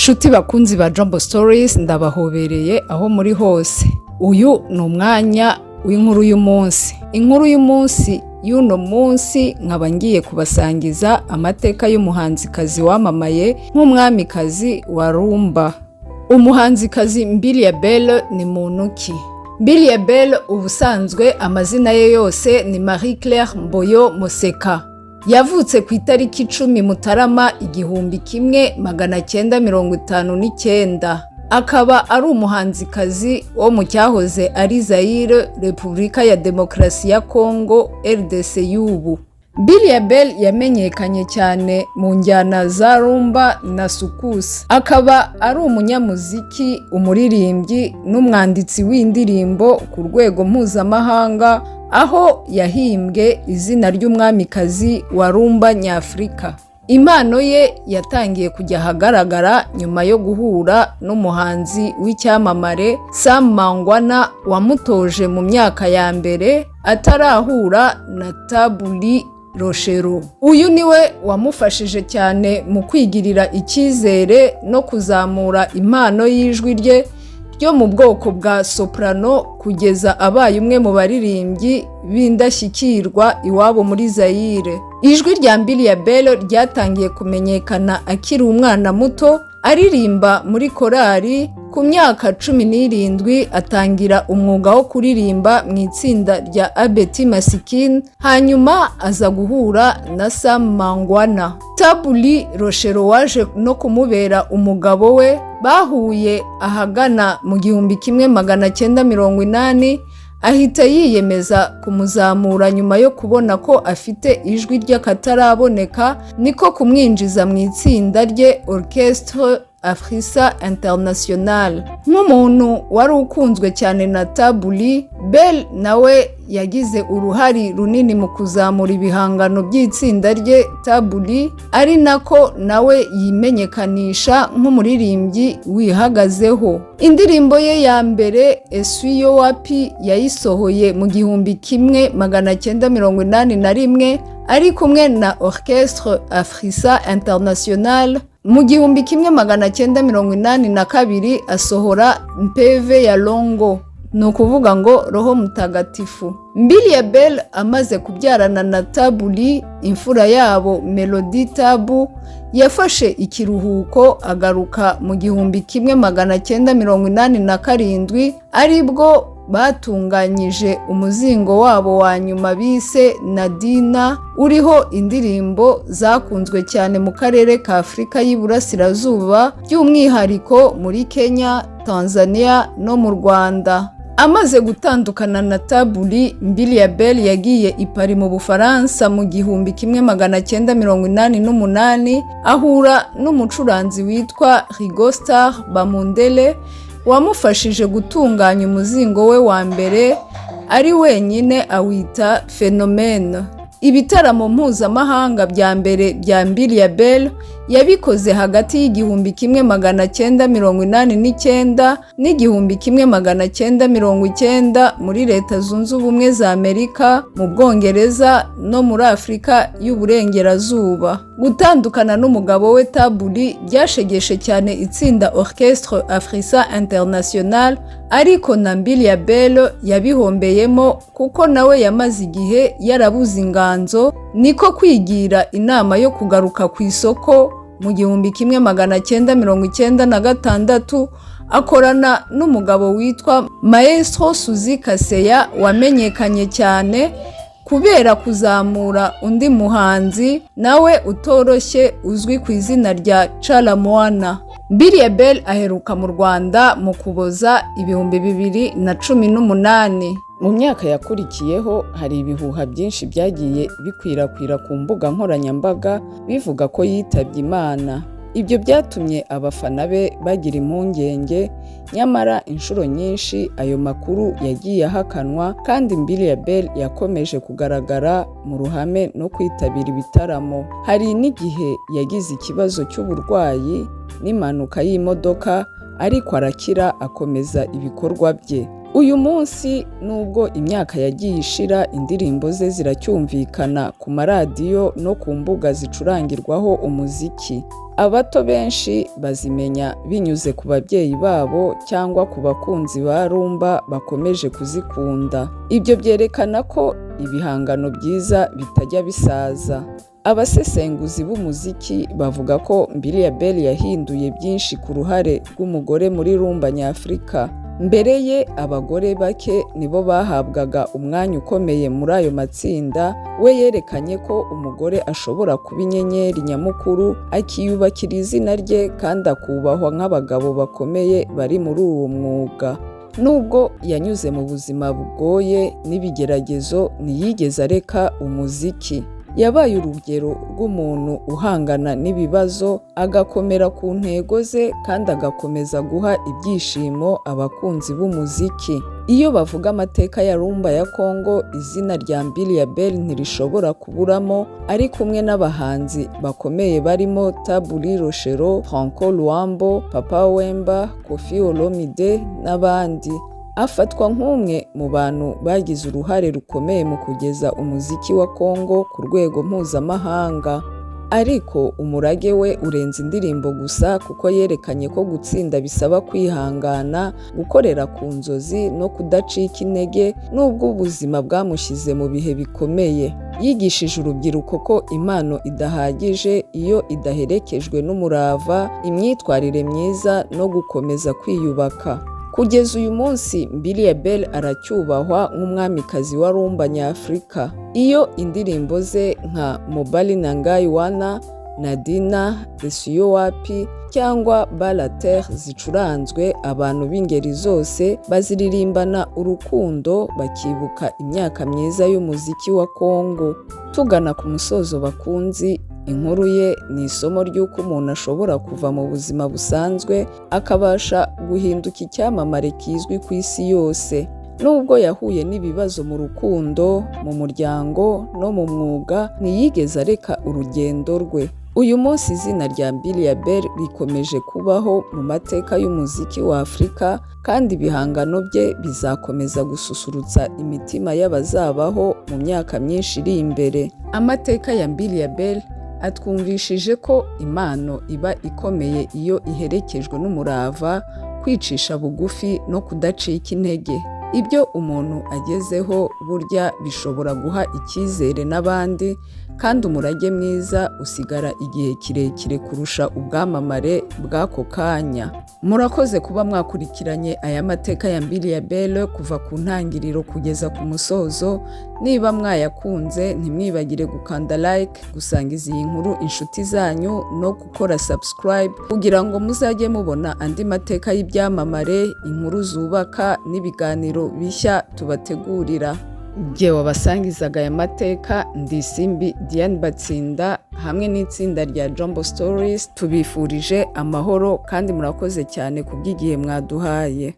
Nshuti bakunzi ba Jambo Stories, ndabahobereye aho muri hose. Uyu ni umwanya w'inkuru y'umunsi. Inkuru y'umunsi y'uno munsi, nkaba ngiye kubasangiza amateka y'umuhanzikazi wamamaye nk'umwamikazi wa rumba. Umuhanzikazi Mbilia Bel ni muntu ki? Mbilia Bel ubusanzwe amazina ye yose ni Marie Claire Mboyo Moseka. Yavutse ku itariki 10 Mutarama 1959, akaba ari umuhanzikazi wo mu cyahoze ari Zaire, Repubulika ya Demokarasi ya Kongo, RDC y'ubu. Mbilia Bel yamenyekanye cyane mu njyana za rumba na soukous, akaba ari umunyamuziki, umuririmbyi n'umwanditsi w'indirimbo ku rwego mpuzamahanga, aho yahimbwe izina ry'umwamikazi wa rumba nyafurika. Impano ye yatangiye kujya ahagaragara nyuma yo guhura n'umuhanzi w'icyamamare Sam Mangwana, wamutoje mu myaka ya mbere atarahura na Tabu Ley Rochereau. Uyu niwe wamufashije cyane mu kwigirira icyizere no kuzamura impano y'ijwi rye ryo mu bwoko bwa soprano, kugeza abaye umwe mu baririmbyi b'indashyikirwa iwabo muri Zaire. Ijwi rya Mbilia Bel ryatangiye kumenyekana akiri umwana muto, aririmba muri korali. Ku myaka 17 atangira umwuga wo kuririmba mu itsinda rya Abeti Masikini, hanyuma aza guhura na Sam Mangwana. Tabu Ley Rochereau, waje no kumubera umugabo we, bahuye ahagana mu 1980, ahita yiyemeza kumuzamura nyuma yo kubona ko afite ijwi ry'akataraboneka, niko kumwinjiza mu itsinda rye Orchestre Afrisa International. Nk'umuntu wari ukunzwe cyane na Tabu Ley, Bel nawe yagize uruhare runini mu kuzamura ibihangano by'itsinda rye Tabu Ley, ari nako nawe yimenyekanisha nk'umuririmbyi wihagazeho. Indirimbo ye ya mbere, Eswi Yo Wapi, yayisohoye mu 1981 ari kumwe na Orchestre Afrisa International. Mu 1982 asohora Mpeve ya Longo, ni ukuvuga ngo Roho Mutagatifu. Mbilia Bel amaze kubyarana na Tabu Ley imfura yabo Melody Tabu, yafashe ikiruhuko, agaruka mu 1987, aribwo batunganyije umuzingo wabo wa nyuma bise Nadina, uriho indirimbo zakunzwe cyane mu karere ka Afurika y'Iburasirazuba, by'umwihariko muri Kenya, Tanzania no mu Rwanda. Amaze gutandukana na Tabu Ley, Mbilia Bel yagiye i Paris mu Bufaransa mu 1988, ahura n'umucuranzi witwa Rigo Star Bamundele, wamufashije gutunganya umuzingo we wa mbere ari wenyine, awita Phénomène. Ibitaramo mpuzamahanga bya mbere bya Mbilia Bel yabikoze hagati y'1989 n'1990 muri Leta Zunze Ubumwe za Amerika, mu Bwongereza no muri Afurika y'Uburengerazuba. Gutandukana n'umugabo we Tabu Ley byashegeshe cyane itsinda Orchestre Afrisa International, ariko na Mbilia Bel yabihombeyemo, kuko nawe yamaze igihe yarabuze inganzo, niko kwigira inama yo kugaruka ku isoko mu 1996, akorana n'umugabo witwa Maestro Suzy Kaseya, wamenyekanye cyane kubera kuzamura undi muhanzi nawe utoroshye uzwi ku izina rya Tshala Muana. Mbilia Bel aheruka mu Rwanda mu Kuboza 2018. Mu myaka yakurikiyeho hari ibihuha byinshi byagiye bikwirakwira ku mbuga nkoranyambaga bivuga ko yitabye Imana. Ibyo byatumye abafana be bagira impungenge, nyamara inshuro nyinshi ayo makuru yagiye ahakanwa, kandi Mbilia Bel yakomeje kugaragara mu ruhame no kwitabira ibitaramo. Hari n'igihe yagize ikibazo cy'uburwayi n'impanuka y'imodoka, ariko arakira, akomeza ibikorwa bye. Uyu munsi, nubwo imyaka yagiye ishira, indirimbo ze ziracyumvikana ku maradiyo no ku mbuga zicurangirwaho umuziki. Abato benshi bazimenya binyuze ku babyeyi babo cyangwa ku bakunzi ba rumba bakomeje kuzikunda. Ibyo byerekana ko ibihangano byiza bitajya bisaza. Abasesenguzi b'umuziki bavuga ko Mbilia Bel yahinduye byinshi ku ruhare rw'umugore muri rumba nyafurika. Mbere ye, abagore bake nibo bahabwaga umwanya ukomeye muri ayo matsinda. We yerekanye ko umugore ashobora kuba inyenyeri nyamukuru, akiyubakira izina rye kandi akubahwa nk'abagabo bakomeye bari muri uwo mwuga. Nubwo yanyuze mu buzima bugoye n'ibigeragezo, ntiyigeze areka umuziki. Yabaye urugero rw'umuntu uhangana n'ibibazo, agakomera ku ntego ze kandi agakomeza guha ibyishimo abakunzi b'umuziki. Iyo bavuga amateka ya rumba ya Congo, izina rya Mbilia Bel ntirishobora kuburamo, ari kumwe n'abahanzi bakomeye barimo Tabu Ley Rochereau, Franco Luambo, Papa Wemba, Koffi Olomide n'abandi. Afatwa nk'umwe mu bantu bagize uruhare rukomeye mu kugeza umuziki wa Congo ku rwego mpuzamahanga. Ariko umurage we urenze indirimbo gusa, kuko yerekanye ko gutsinda bisaba kwihangana, gukorera ku nzozi no kudacika intege nubwo ubuzima bwamushyize mu bihe bikomeye. Yigishije urubyiruko ko impano idahagije iyo idaherekejwe n'umurava, imyitwarire myiza no gukomeza kwiyubaka. Kugeza uyu munsi, Mbilia Bel aracyubahwa nk'umwamikazi wa rumba nyafurika. Iyo indirimbo ze nka Mobali na Ngai Wana, Nadina, Esuyo Wapi cyangwa Balater zicuranzwe, abantu b'ingeri zose baziririmbana urukundo, bakibuka imyaka myiza y'umuziki wa Congo. Tugana ku musozo, bakunzi, inkuru ye ni isomo ry'uko umuntu ashobora kuva mu buzima busanzwe akabasha guhinduka icyamamare kizwi ku isi yose. Nubwo yahuye n'ibibazo mu rukundo, mu muryango no mu mwuga, ntiyigeze areka urugendo rwe. Uyu munsi izina rya Mbilia Bel rikomeje kubaho mu mateka y'umuziki wa Afurika, kandi ibihangano bye bizakomeza gususurutsa imitima y'abazabaho mu myaka myinshi iri imbere. Amateka ya Mbilia Bel atwumvishije ko impano iba ikomeye iyo iherekejwe n'umurava, kwicisha bugufi no kudacika intege. Ibyo umuntu agezeho burya bishobora guha icyizere n'abandi, kandi umurage mwiza usigara igihe kirekire kurusha ubwamamare bw'ako kanya. Murakoze kuba mwakurikiranye aya mateka ya Mbilia Bel kuva ku ntangiriro kugeza ku musozo. Niba mwayakunze, ntimwibagire gukanda like, gusangiza iyi nkuru inshuti zanyu no gukora subscribe kugira ngo muzajye mubona andi mateka y'ibyamamare, inkuru zubaka n'ibiganiro bishya tubategurira. Jye wabasangizaga aya mateka ndi Simbi Diane Batsinda hamwe n'itsinda rya Jumbo Stories. Tubifurije amahoro kandi murakoze cyane kubw'igihe mwaduhaye.